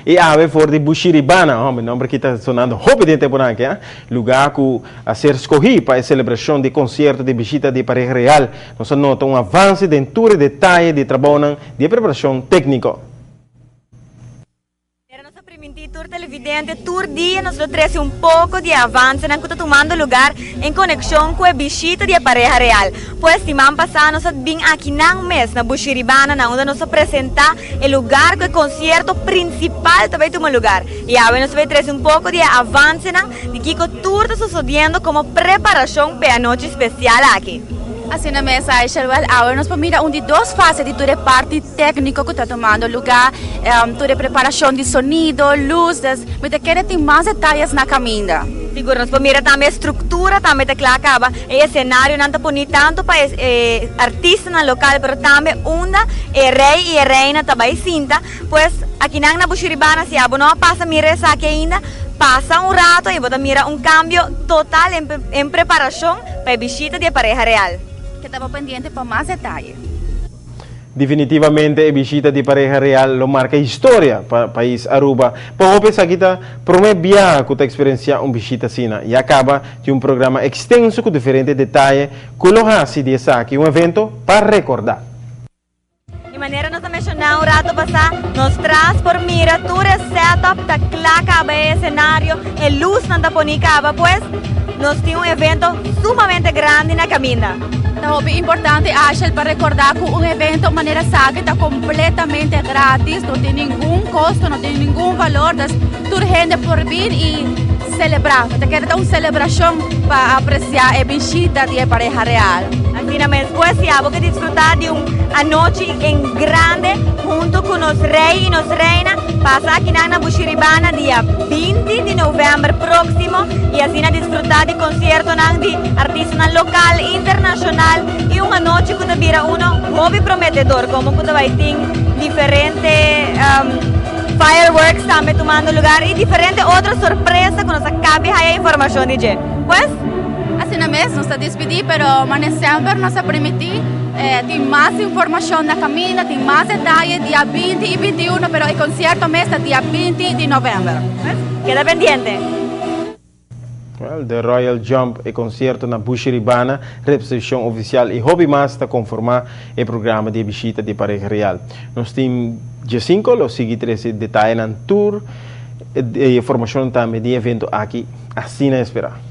Y awe for di Bushiribana, oh, mi nomber aki ta sonando hopi den temponan aki, eh? Lugar cu a ser scogi pa e celebracion di concierto di bishita di pareha real. Nos a nota un avance den tur e detaye di trabounan di e preparacion tecnico. Manera nos a primintí tur televidente, tur dia nos lo trese un poko di e avansenan ku ta tumando lugar en konekshon ku e bishita di e pareha real. Pues siman pasá nos a bin akinan mes na Bushiribana na unda nos a presentá e lugar ku e konsierto prinsipal ta bai tuma lugar. I awe nos ta bai trese un poko di e avansenan di kiko tur ta sosodiendo komo preparashon p'e anochi spesial aki. Asina mes, Aisha, wèl awe nos por mira un di dos fase di tur e parti tékniko ku ta tumando lugá, tur e preparashon di sonido, lus, des mi ta kere tin mas detayes na kaminda. Sigur, nos por mira tambe e struktura tambe ta kla kaba, e esenarionan ta poni tantu pa e artistanan lokal pero tambe unda e rei i e reina ta bai sinta. Pues, akinan na Bushiribana si abo no a pasa mira esaki ainda, pasa un rato i bo ta mira un kambio total en preparashon pa e bishita di e pareha real. Keda bo pendiente pa mas detaye. Definitivamente e bishita di pareha real lo marca historia pa pais Aruba. Pa hopi esaki ta prome biaha cu ta experiencia un bishita asina. Ya caba tin un programa extenso cu diferente detaye cu lo haci di esaki un evento pa recorda. Di manera nos a menciona un rato pasa, nos tras por mira tur e setup ta cla caba e escenario, e luznan ta poni caba, pues nos tin un evento sumamente grandi na caminda. Ta hopi importante, Ashel, pa recorda cu un evento manera esaki ta completamente gratis, no tin ningun costo, no tin ningun valor, dus tur hende por bin y celebra. Ta kere ta un celebracion pa aprecia e bishita di e pareha real. Asina mes, pues si abo ke disfruta di un anochi en grande hunto cu nos rey y nos reina, pasa akinan na Bushiribana dia 20 di november proximo y asina disfruta di conciertonan di artistanan local, internacional y un anochi cu ta bira uno hopi prometedor, como cu ta bay tin diferente fireworks tambe tumando lugar y diferente otro sorpresa cu nos a cabi haya informacion di dje. Pues. Asina mes, nos ta despidi, pero mane semper nos a primiti, tin mas informacion na caminda, tin mas detaye dia 20 y 21, pero e concierto mes ta dia 20 di november. Pues, keda pendiente. Well, The Royal Jump, e concierto na Bushiribana, recepcion oficial y hopi mas ta conforma e programa di e bishita di pareha real. Nos tin 15 lo sigui trece detayenan tur e informacion tambe di e evento aki, asina espera.